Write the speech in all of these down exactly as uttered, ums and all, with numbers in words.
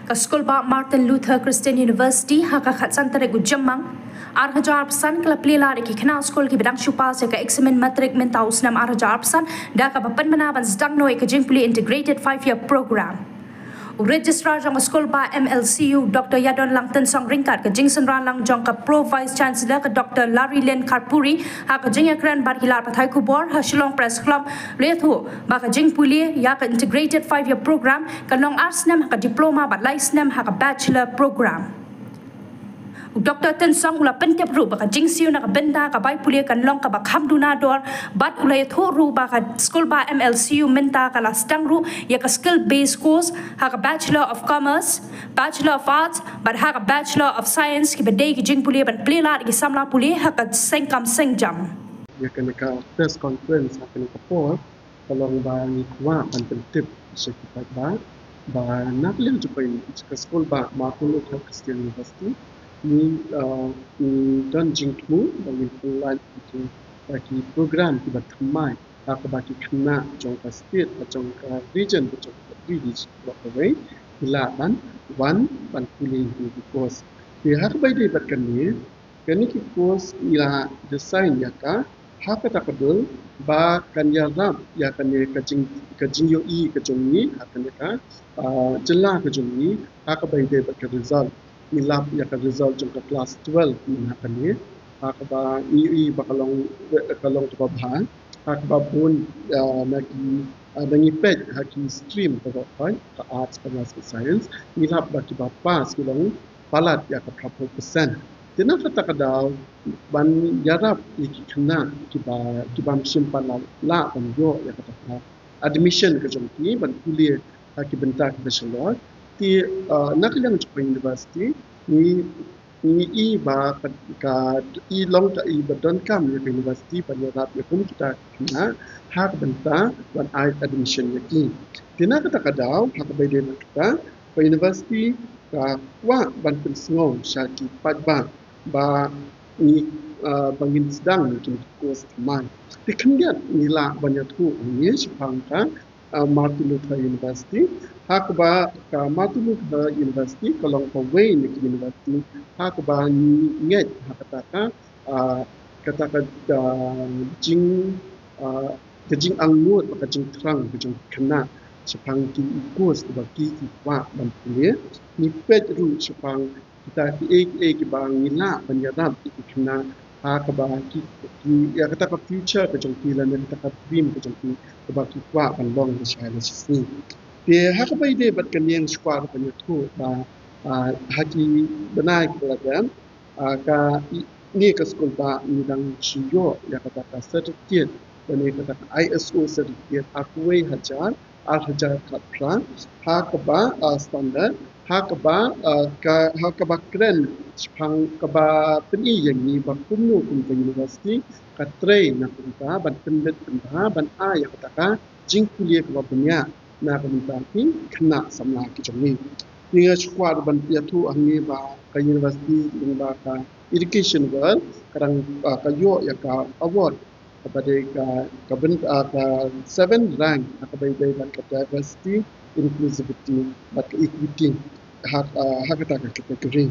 Ka skulbah Martin Luther Christian University ha ka khatsan tarik u Jymmang ar hajar arphew san ka la plie lad ïa ki khynnah skul kiba dang shu pass ïa ka eksamin matrik mynta u snem ar hajar arphew san da kaba pynbna ban sdang noh ïa ka jingpule Integrated Five Year Programme. U Registrar jong ka skulbah M L C U, Doctor Ïadonlang Tynsong ryngkat ka jingsynran lang jong ka Pro Vice Chancellor ka Doctor Larilyn Kharpuri ha ka jingïakren bad ki lad pathai khubor ha Shillong Press Club la ïathuh ba ka jingpule ïa ka Integrated Five Year Programme kan long ar snem ha ka diploma bad lai snem ha ka bachelor programme. U Doctor Tynsong u la pyntip ruh ba ka jingsiew na ka bynta ka bai pule kan long kaba kham duna dor bad u la ïathuh ruh ba ka skulbah M L C U mynta ka la sdang ruh ïa ka skill based course ha ka Bachelor of Commerce, Bachelor of Arts bad ha ka Bachelor of Science kiba dei ki jingpule ban plie lad ïa ki samla pule ha ka seng kam seng jam. Ïa kane ka press conference ha kane ka por ka long ba ngi kwah ban pyntip sha ki paidbah ba na ka liang jong ka skulbah Martin Luther Christian University ngi, uh, ngi don jingthmu ba ngin pynlait ïa ki, ïa ki program kiba thymmai ha kaba ki khynnah jong ka state, jong ka region, jong ka ri, jong ka ri kawei ki lah ban wan ban pule ïa ki course. Te ha kaba ïadei bad kane, kane ki course ngi la design ïa ka ha kata ka dur ba kan ïarap ïa kane ka jing, ka jingïohi ka jong ngi ha kane ka, ah, jylla ka jong ngi ha kaba ïadei bad ka result. Ngi lap ïa ka result jong ka class twelve mynta kane ha kaba ngi ïohi ba ka long, ka long kaba bha ha kaba bun, ah, na ki, ah, na ngi peit ha ki stream baroh kawei, ka arts, commerce, ka science, ngi lap ba kiba pass ki long palat ïa ka phraphew percent. Te na kata ka daw ban ïarap ïa ki khynnah kiba, kiba ym shym pat lah ban ïoh ïa kata ka admission ka jong ki ban pule ha ki bynta kiba shalor. Te, uh, na ka liang jong ka university ngi, ngi i ba ka, ka i long ka i ba donkam ïa ka university ban ïarap ïa kum kita ki khynnah ha ka bynta ban ai admission ïa ki. Te na kata ka daw ha kaba ïadei bad kata ka university ka kwah ban pynsngew sha ki paidbah ba ngi, ah, ba ngin sdang ïa kine ki course thymmai. Te khyndiat ngi lah ban ïathuh ïa ngi shaphang ka, ah, Martin Luther University. Ha kaba ka Martin Luther University ka long kawei na ki university ha kaba ngi ngeit ha kata ka, ah, kata ka, ah, jing, ah, ka jingangnud bad ka jingthrang ka jong ki khynnah shaphang ki course kiba ki, ki kwah ban pule. Ngi peit ruh shaphang kita kiei kiei kiba ngi lah ban ïarap ïa ki khynnah ha kaba ki, ki, ïa kata ka future ka jong ki lane kata ka dream ka jong ki kaba ki kwah ban long ha shisha shisngi. Te ha kaba ïadei bad kane ngi shu kwah ban ïathuh ba, ah, ha ki bnai kiba la dep, ah, ka i, ne ka skulbah ngi dang shu ïoh ïa kata ka certificate lane kata ka I S O certificate ar kawei hajar ar hajar khatphra ha kaba, ah, standard ha kaba, ah, ka, ha kaba kren shaphang kaba pyni ïa ngi ba kumno kum ka university ka trei na ka bynta ban pynbit pynbha ban ai ïa kata ka jingpule kaba bniah na ka bynta ki khynnah samla ki jong ngi. Te nga shu kwah ban ïathuh hangne ba ka university lyngba ka Education World ka dang, ah, ka ïoh ïa ka award kaba dei ka, ka byn, ah, ka seven rank ha kaba ïadei bad ka diversity, inclusivity bad ka equity ha, ah, ha kata ka category.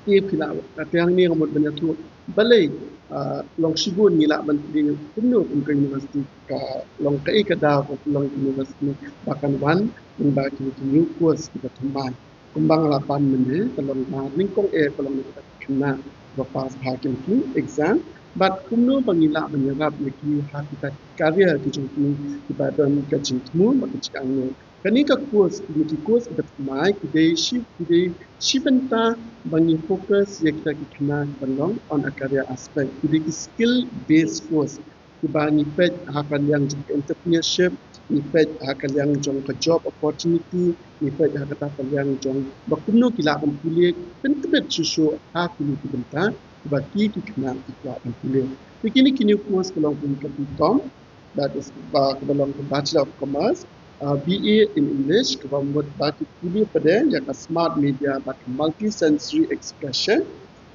Te phi lah, ka te hangne nga mut ban ïathuh balei, ah, long shibun ngi lah ban pule kumno kum ka university ka long kaei ka daw ka long university ba kan wan lyngba kine ki new course kiba thymmai. Kumba nga la pan mynne ka long ba nyngkong eh ka long na kita ki khynnah ba pass ha kine ki exam bad kumno ba ngi lah ban ïarap ïa ki ha kita ki career ki jong ki kiba don ka jingthmu bad ka jingangnud. Kane ka course, kine ki course kiba thymmai ki dei shi, ki dei shi bynta ba ngi focus ïa kita ki khynnah ban long on a career aspect. Ki dei ki skill based course kiba ngi peit ha ka liang jong ka entrepreneurship, ngi peit ha ka liang jong ka job opportunity, ngi peit ha kata ka liang jong ba kumno ki lah ban pule pyntbit shuh shuh ha kine ki bynta kiba ki, ki khynnah ki kwah ban pule. Te kine, kine ki course ka long kum ka B Com, that is, ba, kaba long ka Bachelor of Commerce, uh, B A in English, kaba mut ba ki pule pat ïa ka smart media bad ka multi sensory expression,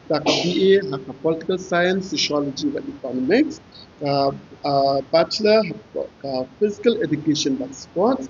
da ka B A ha ka political science, sociology bad economics, ka, uh, bachelor ha ka physical education bad sports,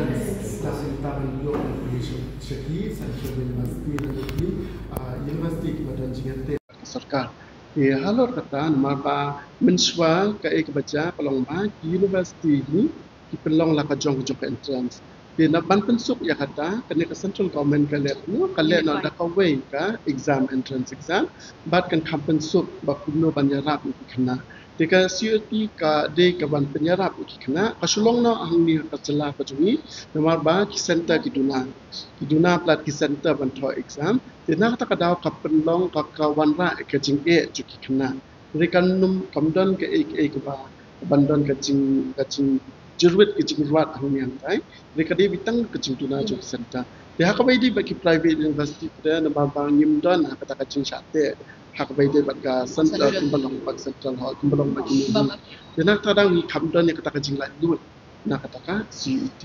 entrance, da sngewthuh ban ïoh information sha ki Central University lane ki, ah, university kiba don jingïateh sorkar. Te halor kata, namar ba mynshuwa kaei kaba jia ka long ba ki university hi ki pynlong la ka jong ka jong ka entrance. Te na ban pynsuk ïa kata, kane ka central government ka leh, no, ka leh noh da kawei ka exam, entrance exam, bad kan kham pynsuk ba kumno ban ïarap ïa ki khynnah. Te ka C U E T ka dei ka ban pynïarap ïa ki khynnah, ka shu long noh hangne ha ka jylla ka jong ngi, namar ba ki center ki duna. Ki duna palat ki center ban thoh exam. Te na kata ka daw ka pynlong, ka, ka wanrah ka jingeh jong ki khynnah. Hynrei kam, kam don kaei kaei kaba, ban don ka jing, ka jingjyrwit, ka jingrwat hangne hangtai. Hynrei ka dei beit tang ka jingduna jong ki center. Te ha kaba ïadei bad ki private university pat, namar ba ngim don ha kata ka jingshah teh ha kaba ïadei bad ka center, kumba long bad central hall, kumba long bad ki navy. Te na kata ka daw ngi kham don ïa kata ka jinglaitluid na kata ka C U E T.